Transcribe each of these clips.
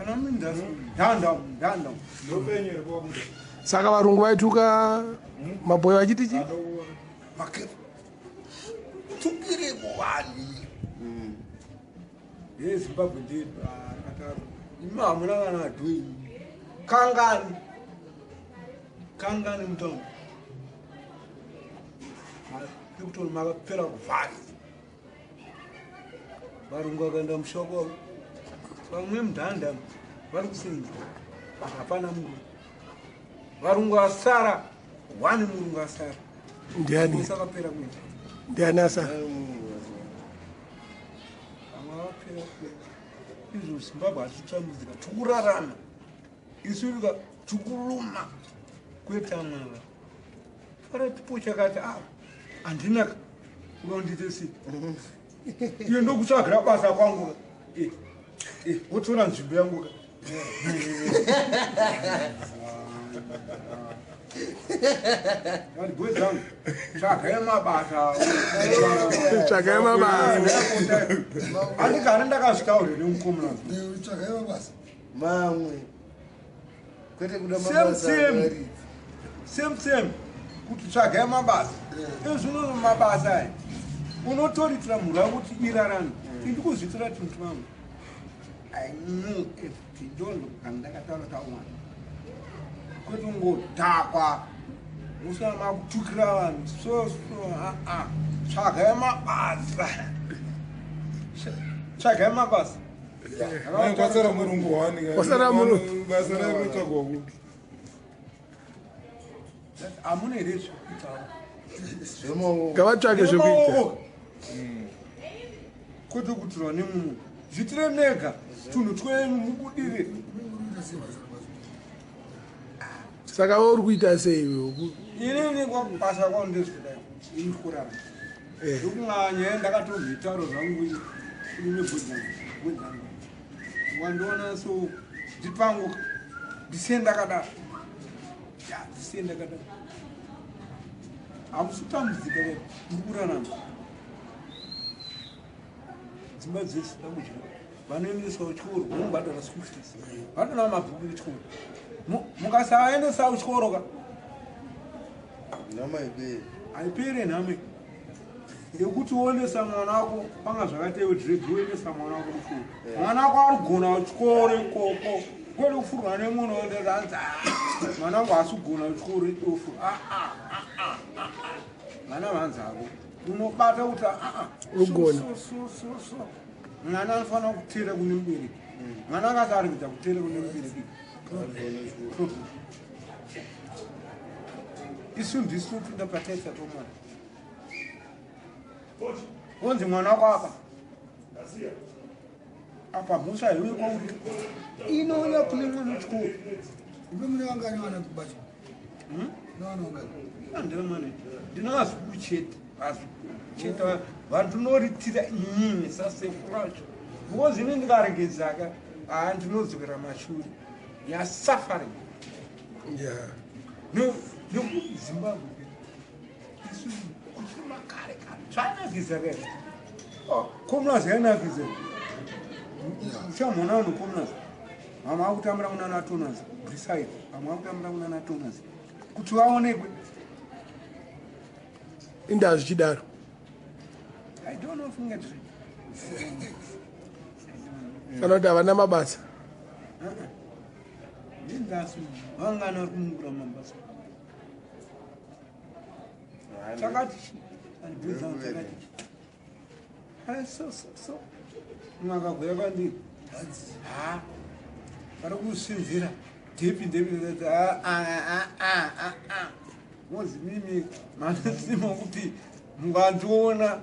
Kana mindasi ndanda ndanda. Saka varungu vaituka mabhoyi vachiti chi? Makefu. Tukire kuvanhu. Yezimbabwe ndedu akataro. Imi hamuna kana adui. Kangani. Kangani mutown. Ekuti makapera kuvhari. Varungu vakaenda musha kwavo. Vamwe mudhanda vari kusenza. Hapana murungu. Varungu asara. One murungu asara. Ndiani? Vose vakapera kuenda. Ndiani asara? Vamwe vakapera kuenda. Izvo Zimbabwe hatitambudzika. Tikurarama. Isu tikuruma. Kwete amwe ava. Fara tipo chakati ah handina unondiite sei? Iyo ndokutsvagira basa kwangu. Eh, eh, wotora nzvimbo yangu ka. Vanhu boys vangu, tsvagai mabasa. Tsvagai mabasa. Handigari ndakazvitaura nemukomana. Tsvagai mabasa. Mamwe. Kwete kuda Same mabasa same. avari. Same same. Kuti tsvagai mabasa. Ezvino mabasa aya. Unotoritira mhuri yako kuti irarame. Indi kuzviitira tunhu twangu. I knew everything. Ndondo kana ndakataura taumwana. Kwete ungodhakwa. Musana makutukira vanhu. So so ah ah. Tsvagai mabasa. Tsvagai mabasa. Kwasara murungu wani. Kwasara murungu. Basa rinotsvagwa kupi? Hamuna here zvekuitawo? Zvemaoko. Ngavatsvake zvekuita. Nemaoko. Kwete kutirwa nemunhu. Zvitire mega tunhu twenyu mubudire. Saka wewe uri kuita sei iwe? Inini basa kwangu ndezvekudai. Ini kurarama. Ndokunga nyaya ndakatomhitauro zvangu ine bhudzangu. Wandiona so ndipangu ndisiye ndakadaro. Ya, ndisiye ndakadaro. Hamusi kutambudzika ke muri kurarama. Dzimba dzese dakudya. Vanoendeswa kuchikoro, vanobhadhara school fees. Vanoona mabhuku echikoro. Mukasaendesa kuchikoro ka Nhamo haiperi. haipere nhamo yekuti uendesa mwana wako panga zvakaita dread uendesa mwana wako kuchikoro. Mwana wako ari kugona kuchikoro ikoko. Kwete kufurwa nemunhu oendesa anzi "Ah, mwana wangu haasi kugona kuchikoro idofu. Ah, ah, ah, ah, ah, ah. Vana vanzi avo. Unobata kuti ah, ah, Ugona. so, so, so, so. Mwana anofanira kuteera kune mubereki. Mwana akasaregedza kuteera kune mubereki. Problem. Isu ndisu tinopinda pataisa tomwana. Wonzi mwana wako apa. Apa mhosva iwe kwauri. Inouya kune mwana wechikoro. Imi mune vangani vana kubacha? Mune vana vangani? Handina mwana. Ndina vazukuru chete. Vazukuru chete vandinoritira inini sasekuru vacho. Because ini ndikaregedzaka haa ndinodzokera mashure. Ya suffering. Yeah. No, no, Zimbabwe. Isu kuchiri makare kare. Zvainakidza kare. Oh, Commoners yainakidza. Uchamhona vanhu commoners. Vamwe vakutambira kunana Toners, Brisside. Vamwe vakutambira kunana Toners. Kuti vaonekwe. Inda zvichidaro. I don't know if ngati. Kana kuti havana mabasa. Ndindasu vangana vari kumungura mabasa. Chakati andibvunza chakati. Ah, so so so. Mwakagwera kwandiri. Ha. Vari kusinzira. Ndepi ndepi ndati ah ah ah ah ah ah. Mozi mimi manosima kuti mungandiona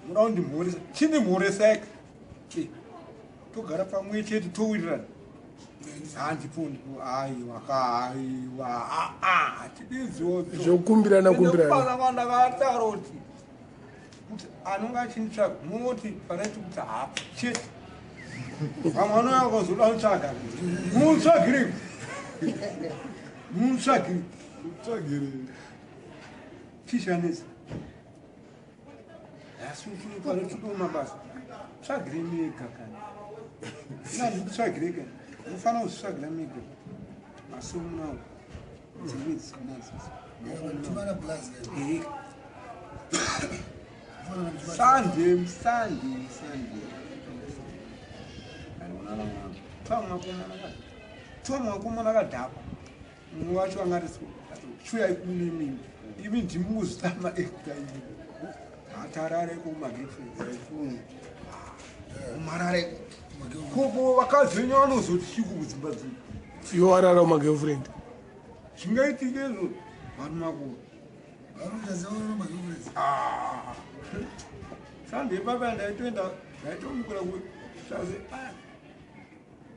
muda kundimhoresa. Chindimhoresai. Eh, Togara pamwe chete towirirana. Handipo ndipo aiwa aiwa ah ah hatididzo. Zvokumbirana kumbirana. Basa kwandakataura kuti kuti anonge achinditsvaga munoti panaiti kuti hapo chete. Vamwe vanouya vakazoda kutsvaga. Mutsvagirei. Mutsvagirei. Tsvagirei. Chishanesa. Asi panotsvaka mabasa. Tsvagirei mega kana. Nandikutsvagirei kana. Unofanira kuzvitsvagira mega asi munawo dzimwe dzisinadzidzo. Timana plus. Sunday, Sunday, Sunday. Twamwakomana kadhakwa, mumwe wacho anga ari chuyai kune mimi, imi ndimi muzvitama ega imi hatarareko kumagirlfriend umarareko koko vakadzi venyu vanozoti chiku kudzimba dzenyu. Iwe warara kumagirlfriend. Zvingaitike izvo vanhu makuru. Sunday papa ndaitoenda, ndaitomukira kusaze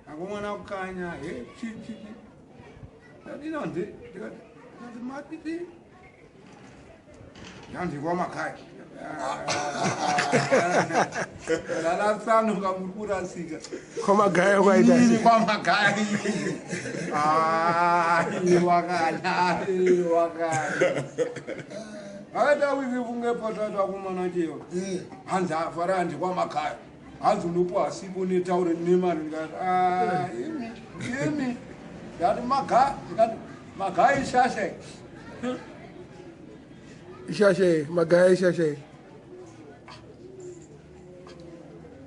akomana kukanya he chi chi chi ndadinanze ndikati ndikati matiti yandikwa makhaya ndadasanoka muri kurasika. Kwamagaya kwaita Ini sei? kwamagaya wakanya wakanya akaita wiki kunge potatu akomana chewa hanzi afara handi kwamagaya hanzi unopuwa sipo netaure nemari. Ndikati, "Ah, imi imi," ndikati magaya, ndikati magaya ishasha. Ishasha, magaya ishasha.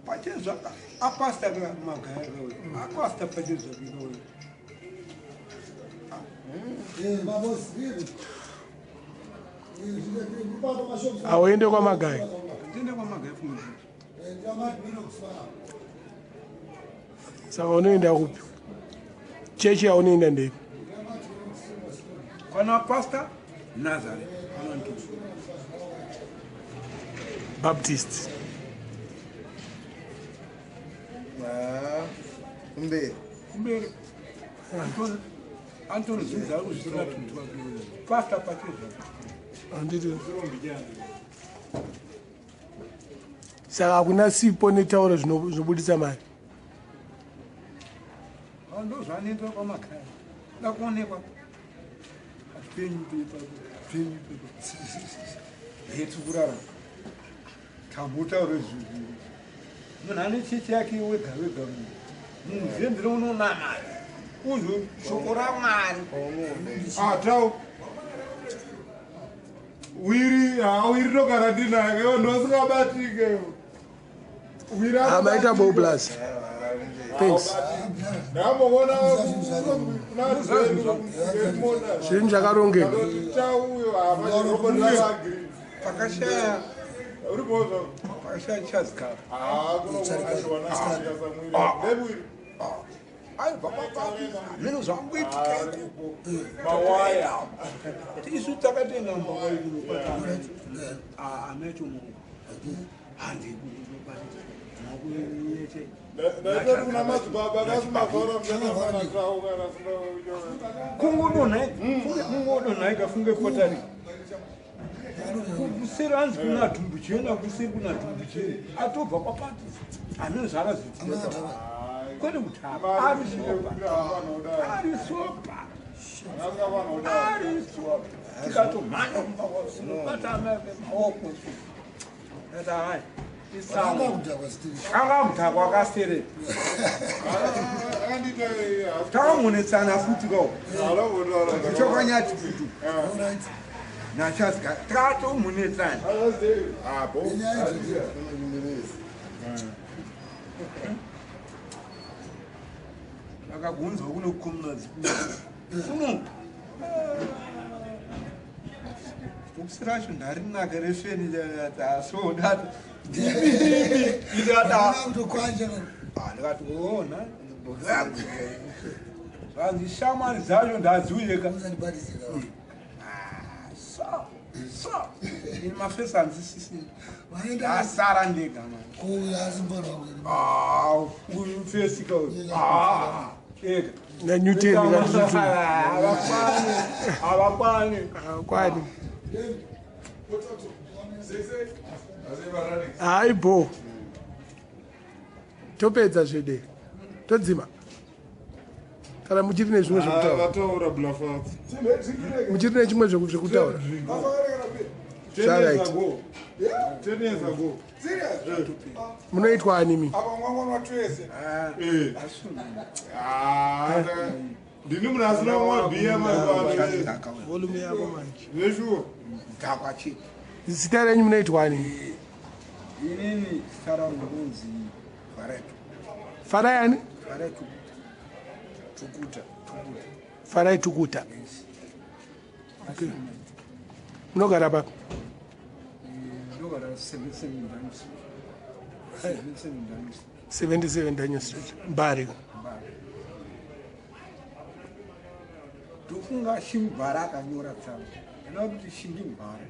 Pachezvaka apasta ka magaya kauya apasta pachezvake kauya. Hauende kwamagaya? Ndiende kwamagaya funge. Saka unoenda kupi? Chechi yaunoenda ndeipi? Kwana pasta Nazareth anantusu. Baptist? Kumberi. Kumberi Antoni zvinzi ari kuzvitora tuntu twake pasta pachezvake. Handiti saka hakuna sipo netauro zvinobudisa mari? Ndo zvanoitwa kwamakaya da kuonekwa penyu pepa penyu pepa hetsi kurarama tambotaure zvinhu munhu ane chechi yake wega wega munhu munhu zendere unonamata uzwe shoko raMwari. Atau wiri ha wiri togara ndinaye vanhu vasingabatike wiri. Ah, maita bo plus, thanks. Ndamboona. Zvinhu zvakarongeka. Tauyo hapachirobotagiri. Pakashaya uribozva. Pakashaya chazikava. Kunoasamwiri. Aibva papapi mino zvangoitika. Mawaya. Isu takatoenda mumba amecho mungu handi makuyeche. Ndaitoti kuna madzibaba kasimavhara muchasafanatau kana. Kungodonhaika funge potari kuseri hanzi kuna dhumbu chena kuseri kuna dhumbu chena atobva kwapati amene zvakazoitika kwete kutapa ari sopa ari sopa ari sopa tikatomhanya kumba kwasinobata maoko ati hai isango anga mudhakwa akaserera. Takamonetsana futi kawo chokanyati futi nachazika takatomunetsana. Akagunzwa kuno kukomunadzi kuno bhokisi racho ndarinaka refeni so ndati ndikati ndikati ona zvanzi shamwari dzacho ndadziuyeka so so ini mafesi hanzisisini ndasara ndega mani uyu fesi ka ega. NaNewton. Havakwani, havakwani. Kwani hayi bo topedza zvede todzima kana muchiri nezvimwe zvekutaura. Vataura blafats. Muchiri nechimwe zvekutaura? Zvaright. 10 years ago. Serious? Munoitwa ani mi? Apa mwangu twese. Ah, Ah, ndini munhu asina kumwa bhiya mazuva Volume yako manje. Zveshuwa. Dhakwa chete. Zita renyu munoitwa ani? Inini zita rangu rinonzi Faretu. Farai ani? Farai Tukuta. Tukuta. Tukuta. Farai Tukuta. Yes. Okay. Munogara papi? Ndogara 77 Daniel Street. 77 Daniel Street. 77 Daniel Street, Mbare. Mbare. Ndofunga Shingwara akanyora tsamba. Ndinoda kuti Shingwara.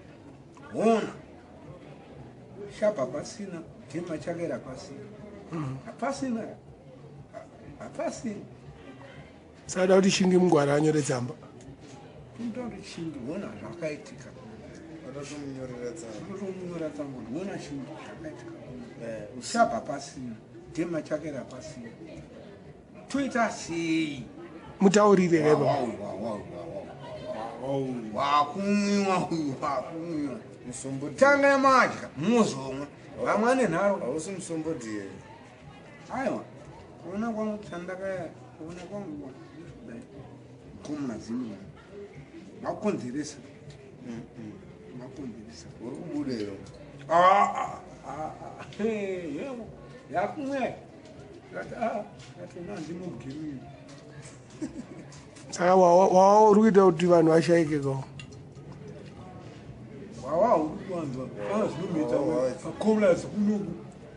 Hona. Shabva pasina, dhema chakaera pasina. Hapasina. Hapasina. Saka da kuti Shingi Mungwara anyore tsamba. Tinoda kuti Shingi hona zvakaitika. Vatotomunyorera tsamba. Tinotomunyora tsamba kuti hona Shingi zvakaitika. Shabva pasina, dhema chakaera pasina. Toita sei? Mutaurire kaipa. Wakumwiwa uyu, wakumwiwa. Musombodhiya. Tanga madya muzomwa. Vamwe ane nharo. Hausi musombodhiya. Aiwa, kuona kwangu chandakaya, kuona kwangu kudai gomuna dzimwe makonzeresa, makonzeresa. Uri kubuda iro. Ah, ah, ah, yebo, yakumwe. Ngati ah, ngati nandimugirira. Saka wawa uri kuita kuti vanhu vashaike ko. Wawa uri kuwanzwa zvinoita pakomlas kunoku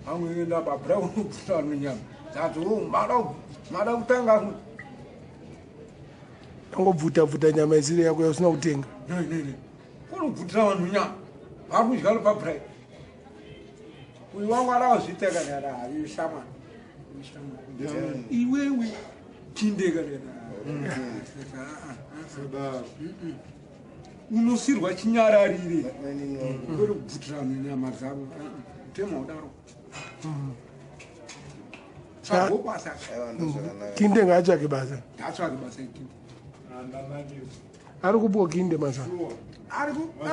amwe enda pabra unobvuta vanhu nyama dzati o mada kutanga Angobvuta bvuta nyama isiri yako yausina kutenga. Ne kunobvutira vanhu nyama vari kudya pabra uyu wangu ada kuzviita kana ishama iwewe pindeka Sadaro. unosirwa chinyararire Mainini wangu. kwete kubvutira vanhu nyama dzavo mutemo udaro tsvago basa Aiwa ndozvakanaka. Kinde ngaatsvake basa. ngatsvage basa ikinde Andanakisa. Ari kupiwa kinde mazuva. Shuwa.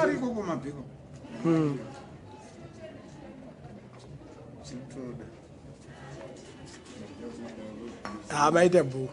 ariko kumabheko Chitoda. Ha maita bho.